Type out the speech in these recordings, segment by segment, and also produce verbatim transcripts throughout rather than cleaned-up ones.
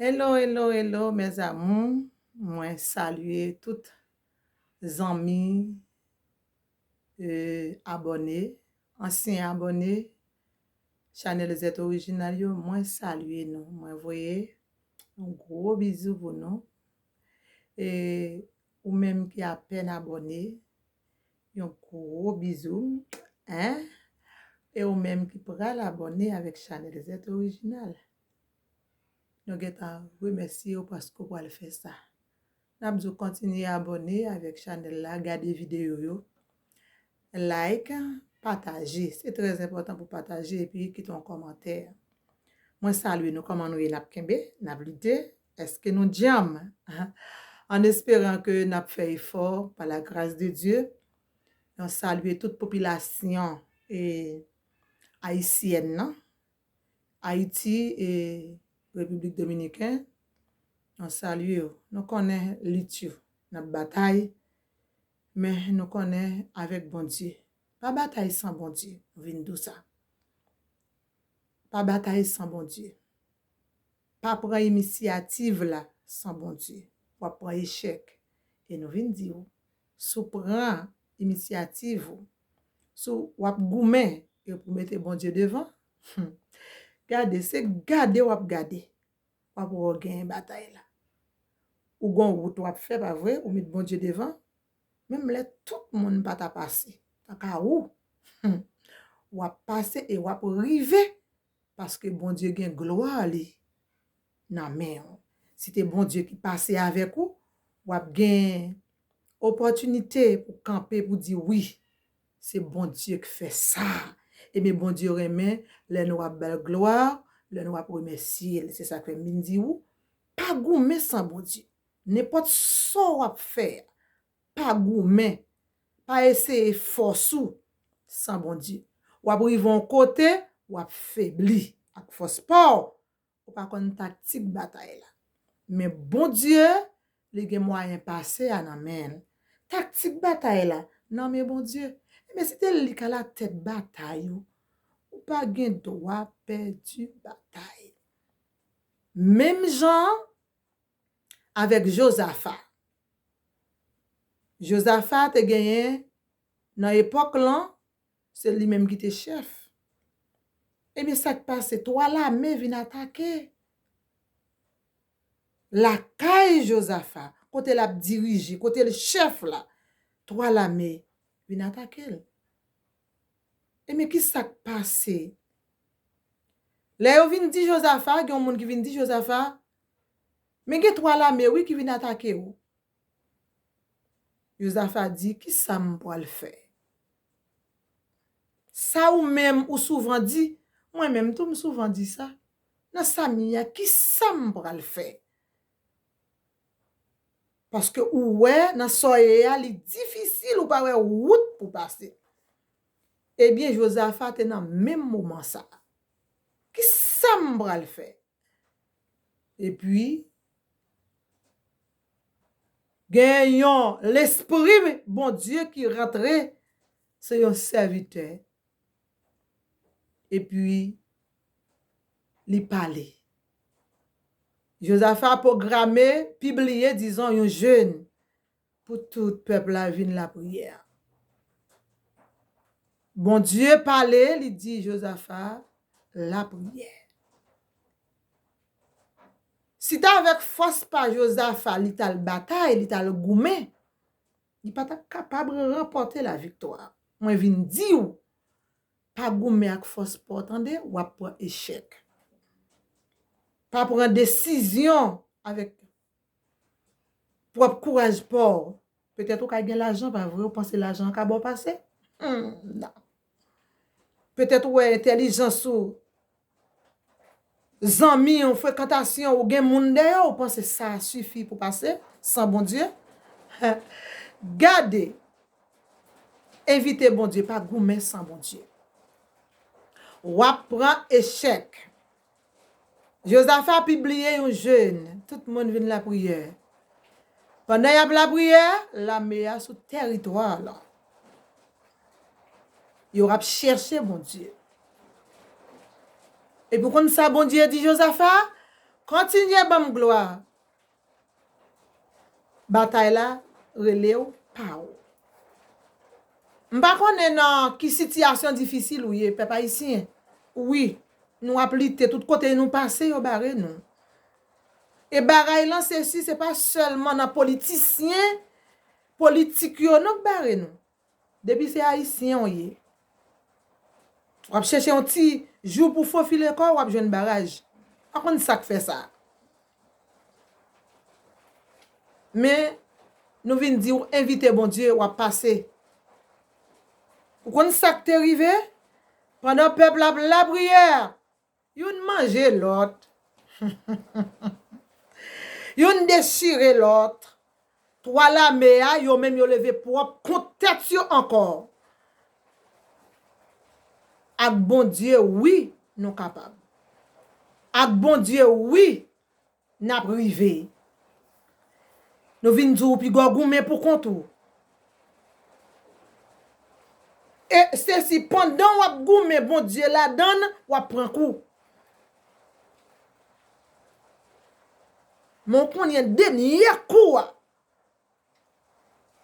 Hello, hello, hello, mes amours. Mwen salye tout zanmi, e, abòne, ansyen abòne, chanèl Zèt Orijinal yo. Mwen salye nou. Mwen voye yon gwo bizou pou nou. E ou menm ki apèn abòne, yon gwo bizou, en? E ou menm ki pral abòne avèk chanèl Zèt Orijinal, nou gentan remèsye w paske w pral fè sa. N ap di w kontinye abòne avèk chanèl la, gade videyo yo, like, pataje. Se trè enpòtan pou pataje epi kite yon kòmantè. Mwen salye nou, kòman nou ye? N ap kenbe, n ap lite. Èske nou djanm? En espérant que n ap fè efò, par la grâce de Dieu. Nou salye tout popilasyon, e, ayisyèn nan, Ayiti e Repiblik Dominikèn. Nou salye yo. Nou konnen lit yo, n ap batay, men nou konnen avèk Bondye. Pa batay san Bondye, m vin di w sa. Pa batay san Bondye. Pa pran inisyativ la san Bondye. W ap pran echèk. E nou vin di w, si w pran inisyativ ou, si w ap goumen epi w mete Bondye devan, hmm, gade, se gade w ap gade, w ap wè w genyen batay la. Ou gon wout w ap fè, pa vre? Ou met Bondye devan. Menm lè tout moun pa ta pase, tankou ou, hmm, w ap pase e w ap rive, paske Bondye gen glwa li nan men w. Si te Bondye ki pase avèk ou, w ap gen opòtinite pou kanpe, pou di, wi, se Bondye k fè sa. Ebyen, Bondye renmen lè nou ap ba l glwa, lè nou ap remèsye l. Se sa k fè m vin di w, pa goumen san Bondye. Nenpòt sa w ap fè, pa goumen, pa eseye fòs ou san Bondye. W ap rive yon kote, w ap febli ak fòs pa w. Ou pa konn taktik batay la. Men Bondye, li gen mwayen pase a nan men l. Taktik batay la nan men Bondye. Ebyen, si te li k alatèt batay ou, ou pa gen dwa pèdi batay. Menm jan avèk Jozafa. Jozafa te genyen, nan epòk lan, se li menm ki te chèf. Ebyen, sa k pase? Twa lame vin atake lakay Jozafa, kote l ap dirije, kote l chèf la. Twa lame vin atake l. Ebyen, ki sa k pase? Lè yo vin di Jozafa, gen yon moun ki vin di Jozafa, men gen twa lame, wi, ki vin atake w. Jozafa di, ki sa m pral fè? Sa ou menm ou souvan di, mwen menm tou m souvan di sa. Nan sa m ye a, ki sa m pral fè? Paske ou wè, nan sa w ye a, li difisil, ou pa wè wout pou pase. Ebyen, Jozafa te nan menm moman sa a. Ki sa m pral fè? Epi, gen yon lespri Bondye ki rantre sou yon sèvitè. Epi, li pale. Jozafa pwograme, pibliye, dizon, yon jèn pou tout pèp la vin lapriyè. Bondye pale, li di Jozafa, lapriyè. Si t avèk fòs pa Jozafa, li t al batay, li t al goumen, li pa t ap kapab ranpòte laviktwa. Mwen vin di w, pa goumen ak fòs pa w, tande, w ap pran echèk. Pa pran desizyon avèk pwòp kouraj pa w. Petèt ou ka gen lajan, pa vre, ou panse lajan an ka ba w pase? Hmm, non. Petèt ou wè entèlijans ou, zanmi w, frekantasyon, ou gen moun dèyè w, ou panse sa sifi pou pase san Bondye? Gade, envite Bondye, pa goumen san Bondye. W ap pran echèk. Jozafa pibliye yon jèn, tout moun vin lapriyè. Pandan y ap lapriyè, lame a sou tèritwa la. Yo ap chèche Bondye. Epi w konn sa Bondye di Jozafa? Kontinye ban m glwa. Batay la rele w pa w. M pa konnen nan ki sitiyasyon difisil ou ye, pèp ayisyen. Wi, nou ap lite, tout kote nou pase, yo bare nou. E bagay lan, se si, se pa sèlman nan politisyen, politik yo, non, k bare nou. Depi se ayisyen w ye, w ap chèche yon ti jou pou fofile kò w, w ap jwenn baraj. Pa konn sa k fè sa. Men, nou vin di w envite Bondye, w ap pase. Ou konn sa k te rive? Pandan pèp la ap lapriyè, youn manje lòt. Youn dechire lòt. Twa lame a, yo menm yo leve pwòp kont tèt yo ankò. Ak Bondye, wi, nou kapab. Ak Bondye, wi, n ap rive. Nou vin di w pigò goumen pou kont ou. E se si pandan w ap goumen Bondye ladan l, w ap pran kou. Men w konnen dènye kou a,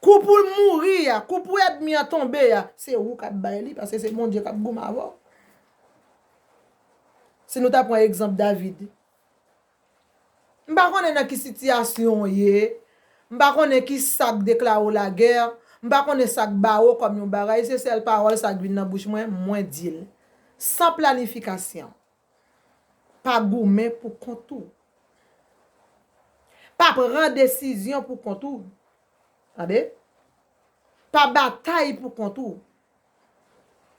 kou pou l mouri a, kou pou ènmi an tonbe a, se ou k ap bay li, paske se Bondye k ap goumen avè w. Si nou ta pran egzanp David, m pa konnen nan ki sitiyasyon w ye, m pa konnen ki sa k deklare w lagè, m pa konnen sa k ba w kòm yon bagay, se sèl pawòl sa k vin nan bouch mwen, mwen di l. San planifikasyon. Pa goumen pou kont ou. Pa pran desizyon pou kont ou. Tande? Pa batay pou kont ou.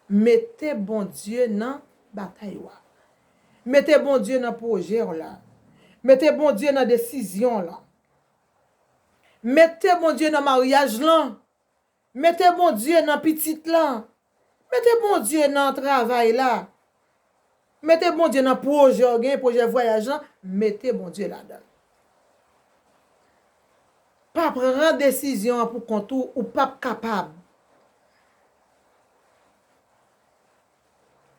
Mete Bondye nan batay ou a. Mete Bondye nan pwojè w la. Mete Bondye nan desizyon w la. Mete Bondye nan maryaj lan. Mete Bondye nan pitit lan. Mete Bondye nan travay la. Mete Bondye nan pwojè w gen, pwojè vwayaj lan. Mete Bondye ladan l. Pa pran desizyon an pou kont ou, ou p ap kapab.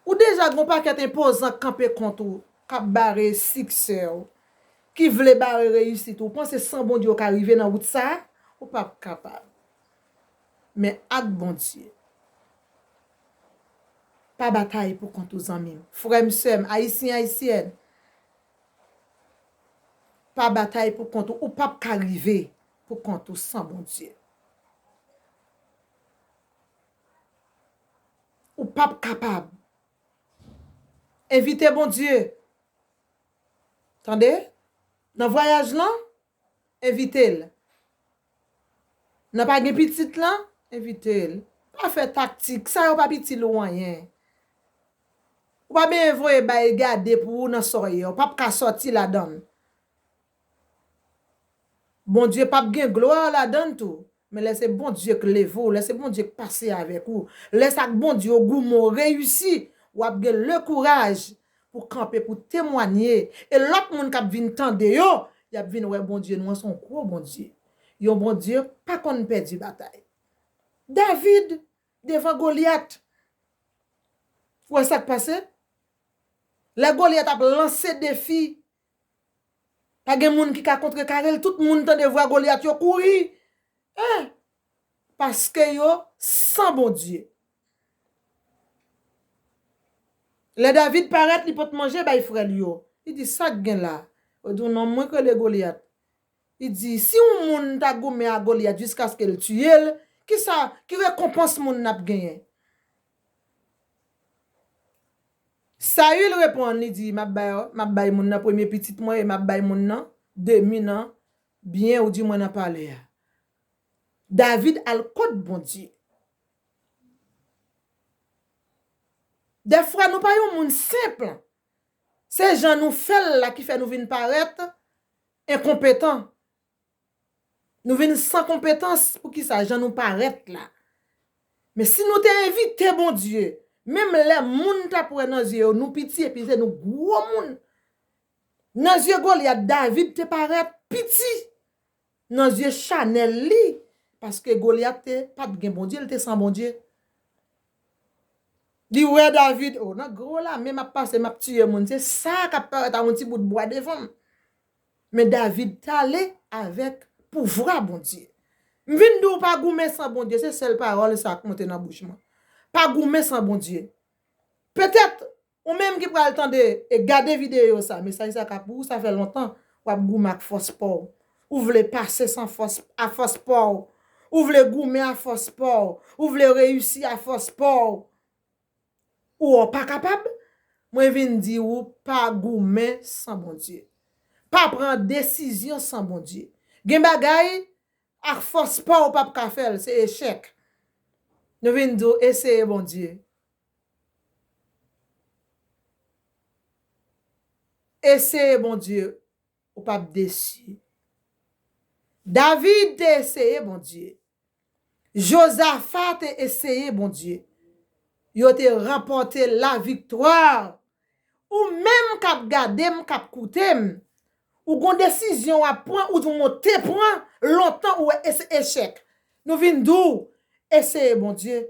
Ou deja gen yon pakèt enpozan k kanpe kont ou, k ap bare siksè w, ki vle bare reyisit ou. Ou panse san Bondye w ka rive nan wout sa a? Ou p ap kapab. Men ak Bondye. Pa batay pou kont ou, zanmi m. Frè m, sè m, ayisyen, ayisyèn. Pa batay pou kont ou. Ou p ap ka rive pou kont ou san Bondye. Ou p ap kapab. Envite Bondye. Tande? Nan vwayaj lan, envite l. Nan pa gen pitit lan, envite l. Pa fè taktik. Sa yo p ap itil ou anyen. Ou pa bezwen voye bay gade pou ou nan sa w ye. Ou p ap ka sòti ladan l. Bondye p ap gen glwa ladan l tou. Men lè se Bondye k leve w, lè se Bondye k pase avèk ou, lè se ak Bondye w goumen w reyisi, w ap gen lekouraj pou kanpe, pou temwanye. E lòt moun k ap vin tande yo, y ap vin wè Bondye nou an se yon gwo Bondye. Yon Bondye pa konn pèdi batay. David devan Golyat. Ou wè sa k pase? Lè Golyat ap lanse defi, pa gen moun ki ka kontrekare l, tout moun tande vwa Golyat yo kouri. Hein? Paske yo san Bondye. Lè David parèt, li pot manje bay frè l yo. Li di, "Sa k gen la?" Yo di, "Yon nonm mwen k rele Golyat." Li di, "Si yon moun ta goumen a Golyat jiskaske l tiye l, kisa, ki rekonpans moun nan ap genyen?" Sayil reponn, li di, "M ap bay, m ap bay moun nan premye pitit mwen e m ap bay moun nan demi nan byen, oudimwen nan palè a." David al kot Bondye. Dèfwa, nou pa yon moun senp. Se jan nou fè l la ki fè nou vin parèt enkonpetan. Nou vin san konpetans. Poukisa? Jan nou parèt la. Men si nou te envite Bondye, menm lè moun t ap wè nan zye yo nou piti, epi se nou gwo moun. Nan zye Golyat, David te parèt piti nan zye chanèl li, paske Golyat te, pa t gen Bondye, li te san Bondye. Li wè David, "O, nan gwo lame m ap pase, m ap tiye moun. Se sa k ap parèt a yon ti bout bwa devan m." Men David t ale avèk pouvwa Bondye. M vin di w pa goumen san Bondye, se sèl pawòl sa k monte nan bouch mwen. Pa goumen san Bondye. Petèt, ou menm ki pral tande e gade videyo sa, mesaj sa ka pou ou, sa fè lontan w ap goumen ak fòs pa w. Ou vle pase san fòs, a fòs pa w. Ou vle goumen a fòs pa w. Ou vle reyisi a fòs pa w. Ou wè w pa kapab? Mwen vin di ou pa goumen san Bondye. Pa pran desizyon san Bondye. Gen bagay, ak fòs pa w, ou p ap ka fè l, se echèk. Nou vin di w eseye Bondye. Eseye Bondye, ou p ap desi. David te eseye Bondye. Jozafa te eseye Bondye. Yo te ranpòte laviktwa. Ou menm k ap gade m, k ap koute m, ou gon desizyon w ap pran, ou di w te pran lontan, ou wè e se echèk. Nou vin di w eseye Bondye.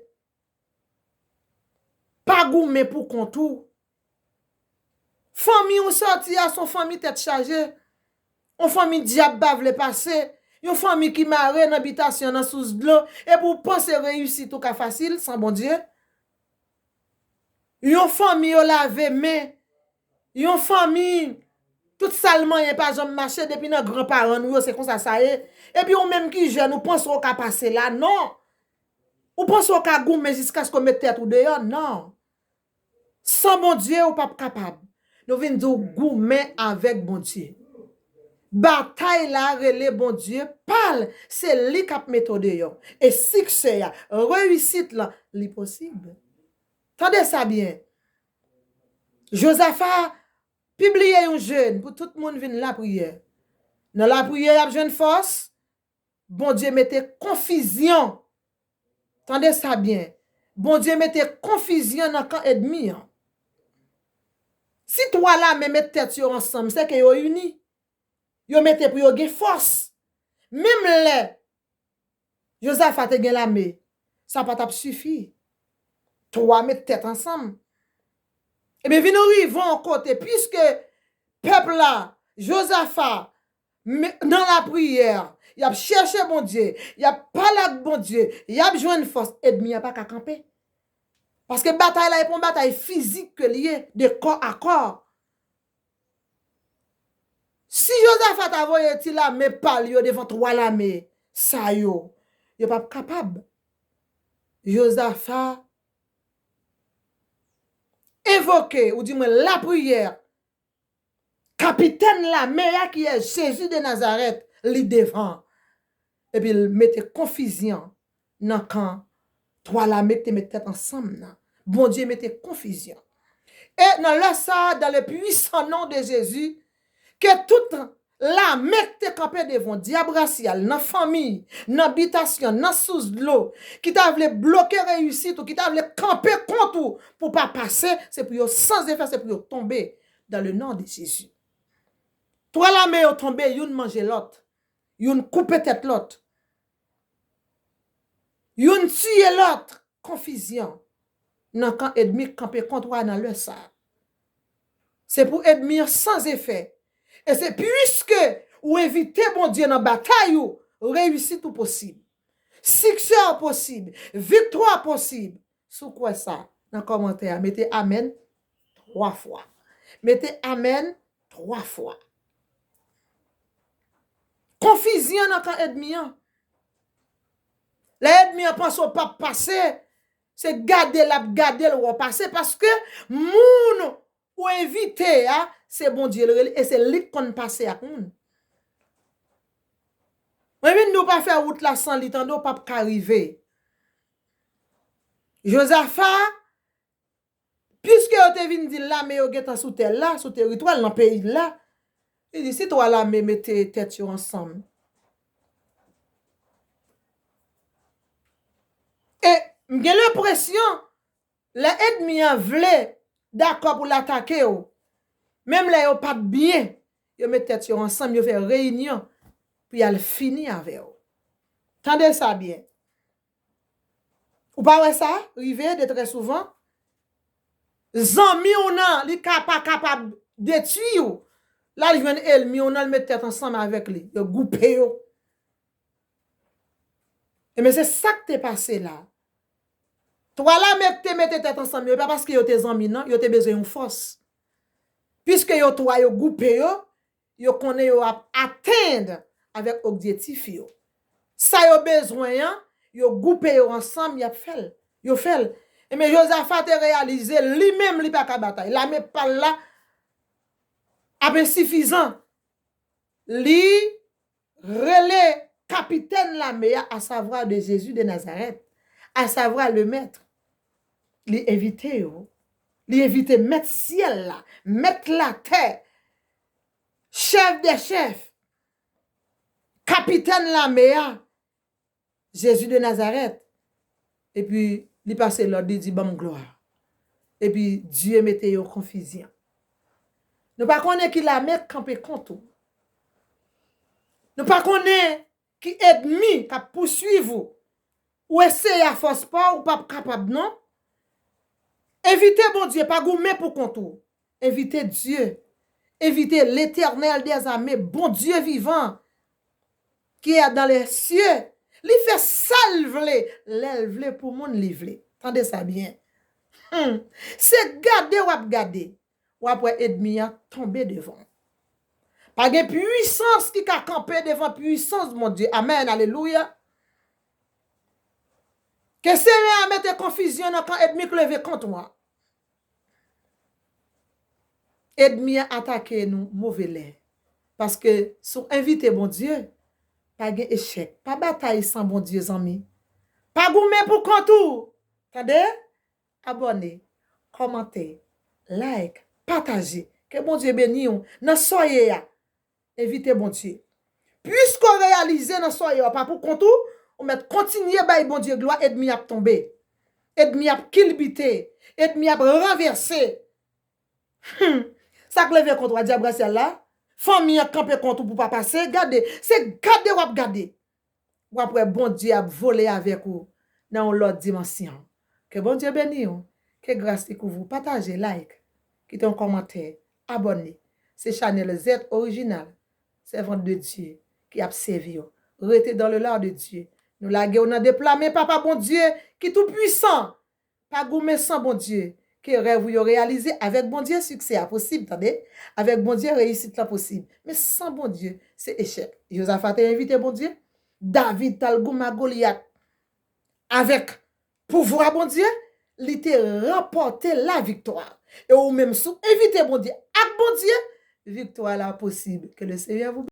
Pa goumen pou kont ou. Fanmi ou sòti a se yon fanmi tèt chaje. Yon fanmi dyab pa vle pase. Yon fanmi ki mare nan bitasyon nan sous dlo. Epi w panse reyisit ou ka fasil san Bondye? Yon fanmi yo lave men. Yon fanmi, tout sa l manyen pa janm mache depi nan gran paran nou yo, se konsa sa ye. Epi ou menm ki jèn, ou panse w ka pase la? Non. Ou panse w ka goumen jiskaske w met tèt ou deyò? Non. San Bondye, ou p ap kapab. Nou vin di w goumen avèk Bondye. Batay la rele Bondye pa l, se li k ap mete w deyò. E siksè a, reyisit lan, li posib. Tande sa byen. Jozafa pibliye yon jèn pou tout moun vin lapriyè. Nan lapriyè, y ap jwenn fòs. Bondye mete konfizyon. Tande sa byen. Bondye mete konfizyon nan kan ènmi an. Si twa lame met tèt yo ansanm, se ke yo ini. Yo mete pou yo gen fòs. Menm lè Jozafa te gen lame, sa pa t ap sifi. Twa met tèt ansanm. Ebyen, vin rive yon kote, piske pèp la, Jozafa, me-, nan lapriyè, y ap chèche Bondye, y ap pale ak Bondye, y ap jwenn fòs, ènmi an pa ka kanpe. Paske batay la, e pa yon batay fizik ke l ye, de kò a kò. Si Jozafa ta voye ti lame pa l yo devan twa lame sa yo, yo p ap kapab. Jozafa envoke, ou di mwen lapriyè, kapitèn lame a ki ye Jezi de Nazarèt, li devan. Epi l mete konfizyon nan kan twa lame ki te met tèt ansanm nan. Bondye mete konfizyon. E nan lè sa a, dans le puissant nom de Jésus, ke tout lame ki te kanpe devan w, dyab rasyal, nan fanmi, nan bitasyon, nan sous dlo, ki ta vle bloke reyisit ou, ki ta vle kanpe kont ou pou w pa pase, se pou yo san efè, se pou yo tonbe, dans le nom de Jésus. Twa lame yo tonbe, youn manje lòt. Youn koupe tèt lòt. Youn tiye lòt. Konfizyon nan kan ènmi k kanpe kont ou a nan lè sa a. Se pou ènmi an san efè. E se piske ou envite Bondye nan batay ou, reyisit ou posib. Siksè w posib. Viktwa w posib. Si w kwè sa, nan kòmantè a, mete amèn twa fwa. Mete amèn twa fwa. Konfizyon nan kan ènmi an. Lè ènmi an panse w p ap pase, se gade l ap gade l wè w pase, paske moun ou envite a, se Bondye l rele, e se li k konn pase ak moun. Mwen vin di w pa fè wout la san li, tande, w p ap ka rive. Jozafa, piske yo te vin di l lame yo gentan sou tè l la, sou teritwa l, nan peyi l la, li di, si twa lame mete tèt yo ansanm. E m gen lenpresyon, lè ènmi an vle dakò pou l atake w, menm lè yo pa t byen, yo met tèt yo ansanm, yo fè reyinyon pou y al fini avè w. Tande sa byen. Ou pa wè sa rive de trè souvan? Zanmi w nan, li ka pa kapab detwi w. l al jwenn ènmi w nan, l met tèt ansanm avèk li. Yo gwoupe yo. Ebyen, se sa k te pase la. Twa lame k te mete tèt ansanm yo, e pa paske yo te zanmi, non, yo te bezwen yon fòs. Piske yo twa yo gwoupe yo, yo konnen yo ap atenn avèk objektif yo. Sa yo bezwen an, yo gwoupe yo ansanm, y ap fè l. Yo fè l. Ebyen, Jozafa te reyalize li menm li pa ka batay. Lame pa l la ap ensifizan. Li rele kapitèn lame a, asavwa de Jezi de Nazarèt, asavwa le Mèt. Li envite yo. Li envite Mèt syèl la, Mèt latè, Chèf dè chèf, kapitèn lame a, Jezi de Nazarèt. Epi li pase lòd, li di, "Ban m glwa." Epi Dye mete yo konfizyon. Nou pa konnen ki lame k kanpe kont ou. Nou pa konnen ki ènmi k ap pouswiv ou. Ou eseye a fòs pa w, ou p ap kapab, non. Envite Bondye, pa goumen pou kont ou. Envite Dye. Envite Letènèl dèzame, Bondye vivan, ki est dans les cieux. Li fè sa l vle, lè l vle, pou moun li vle. Tande sa byen. Hmm. Se gade w ap gade, w ap wè ènmi an tonbe devan w. Pa gen pwisans ki ka kanpe devan pwisans Bondye. Amèn, alelouya. Ke Senyè a mete konfizyon nan kan ènmi k leve kont ou an. Ènmi an atake nou move lè. Paske si w envite Bondye, pa gen echèk. Pa batay san Bondye, zanmi. Pa goumen pou kont ou. Tande? Abòne, kòmante, like, pataje. Ke Bondye beni w nan sa w ye a. Envite Bondye. Piske w reyalize nan sa w ye a pa pou kont ou, ou mèt kontinye bay Bondye glwa, ènmi ap tonbe. Ènmi ap kilbite. Ènmi ap ranvèse. Hmm. Sa k leve kont ou a, dyab rasyal la? Fanmi an kanpe kont ou pou pa pase. Gade, se gade w ap gade. W ap wè Bondye ap vole avèk ou nan yon lòt dimansyon. Ke Bondye beni w. Ke gras li kouvri w. Pataje, like, kite yon kòmantè, abòne. Se chanèl Zèt Orijinal, sèvant de Dye, ki ap sèvi w. Rete dans le lard de Dye. Nou lage w nan de pla men Papa Bondye ki tou pwisan. Pa goumen san Bondye. Ke rèv ou yo reyalize. Avèk Bondye, siksè a posib, tande. Avèk Bondye, reyisit lan posib. Men san Bondye, se echèk. Jozafa te envite Bondye. David t al goumen ak Golyat. Avèk pouvwa Bondye, li te ranpòte laviktwa. E ou menm, si w envite Bondye ak Bondye, viktwa la posib. Ke le Seyè vou